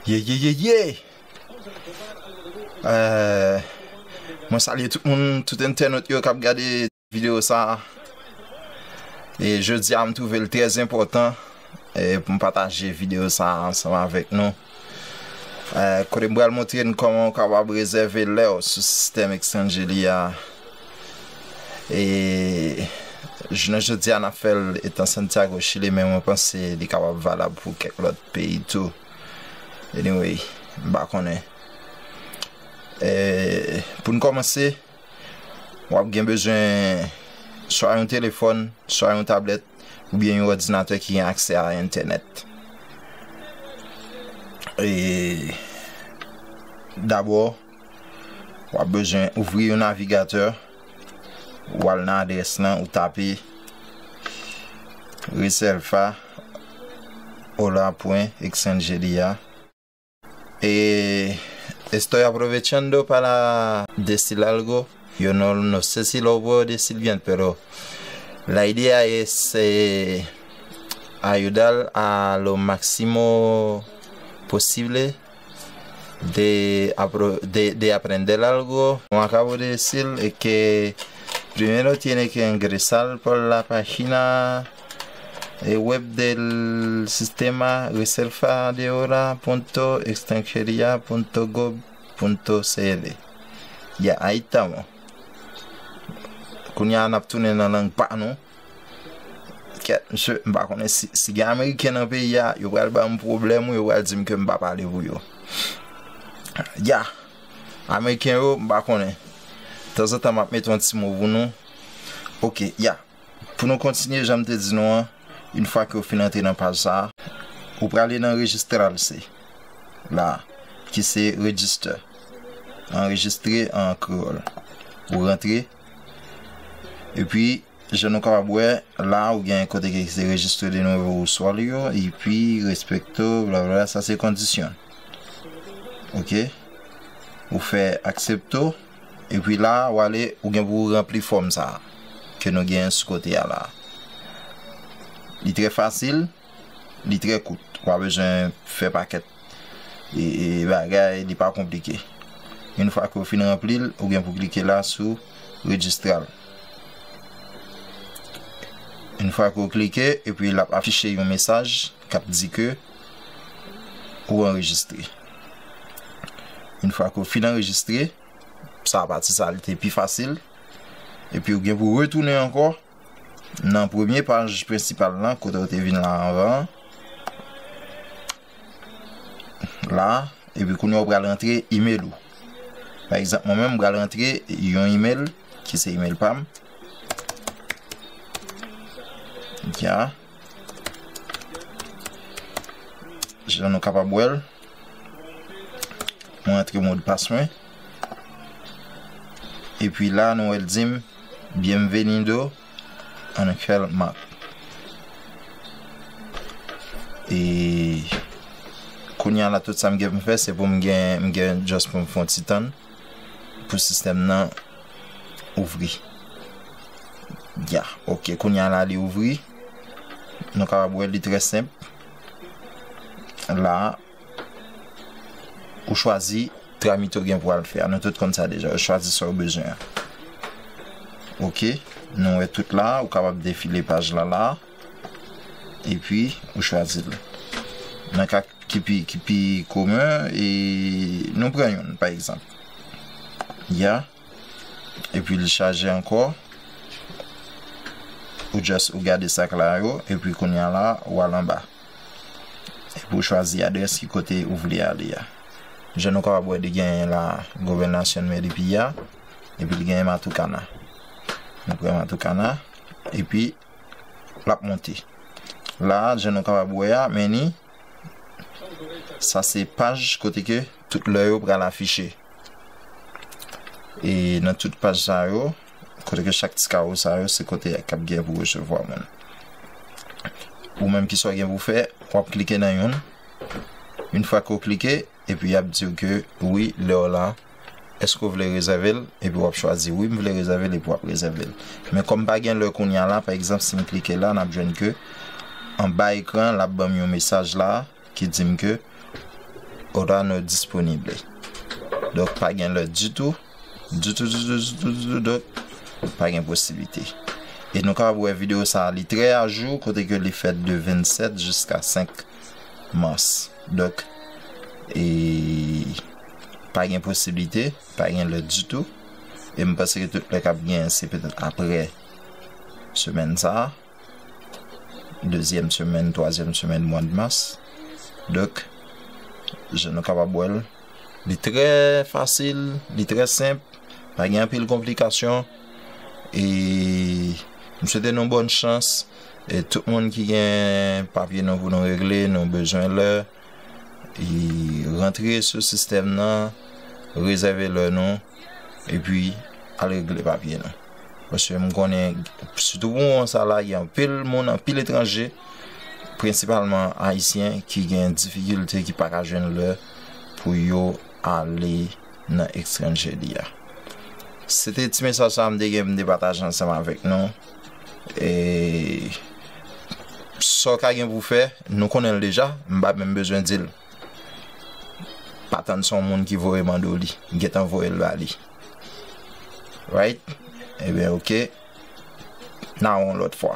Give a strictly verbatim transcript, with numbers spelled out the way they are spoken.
Ye, ye, ye, ye! Euh, mwen salye tout moun, tout entènot yo k ap gade videyo sa a. E jodi a, m twouve l trè enpòtan, e, pou m pataje videyo sa a ansanm avèk nou. Euh, kote m pral montre n kòman w kapab rezève lè w sou sistèm Exchange Daily a. E jounen jodi a, n ap fè l etan Santiago, Chili, men mwen panse li kapab valab pou kèk lòt peyi tou. Anyway, m pa konnen. E, pou n kòmanse, w ap gen bezwen swa yon telefòn, swa yon tablèt, oubyen yon òdinatè ki gen aksè a entènèt. E dabò, w ap bezwen ouvri yon navigatè, w al nan adrès lan, ou tape reserva hola pwen exchange daily a. Eh, estoy aprovechando para decir algo. Yo no, no sé si lo puedo decir bien, pero la idea es eh, ayudar a lo máximo posible de, apro- de, de aprender algo. Como acabo de decir, es que primero tiene que ingresar por la página eh, web del sistema reserva de hola punto extranjería punto gov punto cl. Ya, ahí estamos. Kounye a n ap tounen nan lang pa nou. Kèt, mesye, m pa konnen si, si gen Ameriken nan peyi a, yo pral ba m pwoblèm ou yo pral di m ke m pa pale pou yo. Ya, Ameriken yo, m pa konnen. Tanzantan, m ap mete yon ti mo pou nou. Oke, ya. Pou nou kontinye, jan m te di nou an, yon fwa ke w fin antre nan paj sa a, ou prale nan registrarse la, ki se register, anrejistre an kreyòl. Ou rantre, epi, jan nou kapab wè, la, ou gen kote ki se registre de nouveau usuario, epi, respecto, blablabla, sa se kondisyon. Oke? Ou fè aksepto. Epi la, w ale, ou gen pou w ranpli fòm sa a ke nou gen sou kote a la. Li trè fasil, li trè kout. W pa bezwen fè pakèt e, e bagay, li pa konplike. Yon fwa ke w fin ranpli l, ou gen pou klike la sou rejistre l. Yon fwa ke w klike, epi l ap afiche yon mesaj k ap di ke ou anrejistre. Yon fwa ke w fin anrejistre, sa, pati sa a, li te pi fasil. Epi ou gen pou retounen ankò nan premye paj prensipal lan, kote w te vin la anvan an. La, epi kounye a w pral rantre email ou. Pa egzanp, mwen menm, m pral rantre yon email, ki se email pa m. Ya. Jan nou kapab wè l. Mwen antre modpas mwen. Epi la, nou wè l di m, "Bienvenido, Angel Mark." E kounye a la, tout sa m gen pou m fè, se pou m gen, m gen just pou m fè yon ti tann pou sistèm nan ouvri. Ya, oke, kounye a la, li ouvri. Nou kapab wè li trè senp. La, ou chwazi tramit ou gen pou al fè a. Nou tout konn sa deja. Ou chwazi sa ou bezwen an. Oke, nou wè tout la, ou kapab defile paj la la. Epi, ou chwazi l. Nan ka ki pi, ki pi komen, e nou pran youn, pa egzanp. Ya. Epi l chaje ankò. Ou just, ou gade sak la yo, epi kounye a la, ou al anba. Epi ou chwazi adrès ki kote ou vle ale a. Jan nou kapab wè, li genyen la, Gobernación Meripi a, epi li genyen Matucana. Nou pran Matucana, epi l ap monte. La, jan nou kapab wè a, men ni, sa se paj kote ke tout lè yo pral afiche. E nan tout paj sa yo, kote ke chak ti kawo sa yo, se kote k ap gen pou resevwa moun. Ou menm, kisa w gen pou fè, w ap klike nan youn. Yon fwa ke w klike, epi y ap di w ke wi, lè w la, èske w vle rezève l, epi w ap chwazi wi, m vle rezève l, epi w ap rezève l. Men kòm pa gen lè kounye a la, pa egzanp, si m klike la, n ap jwenn ke anba ekran, l ap ban m yon mesaj la, ki di m ke, Orano disponible. Donk, pa gen lè ditou. Ditou, ditou, ditou, ditou. Donk, pa gen posiblite. E nou kapab wè videyo sa a, li trè ajou, kote ke li fèt de vennsèt jiska senk mas. Donk, e pa gen posiblite, pa gen lè ditou. E m panse ke tout lè k ap genyen, se petèt apre semèn sa a, dezyèm semèn, twazyèm semèn mwa de mas. Donk, jan nou kapab wè l, li trè fasil, li trè senp, pa gen anpil konplikasyon. E m swete nou bòn chans. E tout moun ki gen papye nou pou nou regle, nou bezwen lè, e rantre sou sistèm nan, rezève lè nou, epi al regle papye nou. Paske m konnen, sitou pou moman sa la, gen anpil moun, anpil etranje, prensipalman ayisyen, ki gen difikilte, ki pa ka jwenn lè pou yo ale nan Exchange Daily a. Se te ti mesaj sa m te gen pou m te pataje ansanm avèk nou. E sa w ka gen pou fè, nou konnen l deja, m pa menm bezwen di l. Pa tann se yon moun ki voye mande w li, gentan voye l ba li. Right? Ebyen, oke. N a wè yon lòt fwa.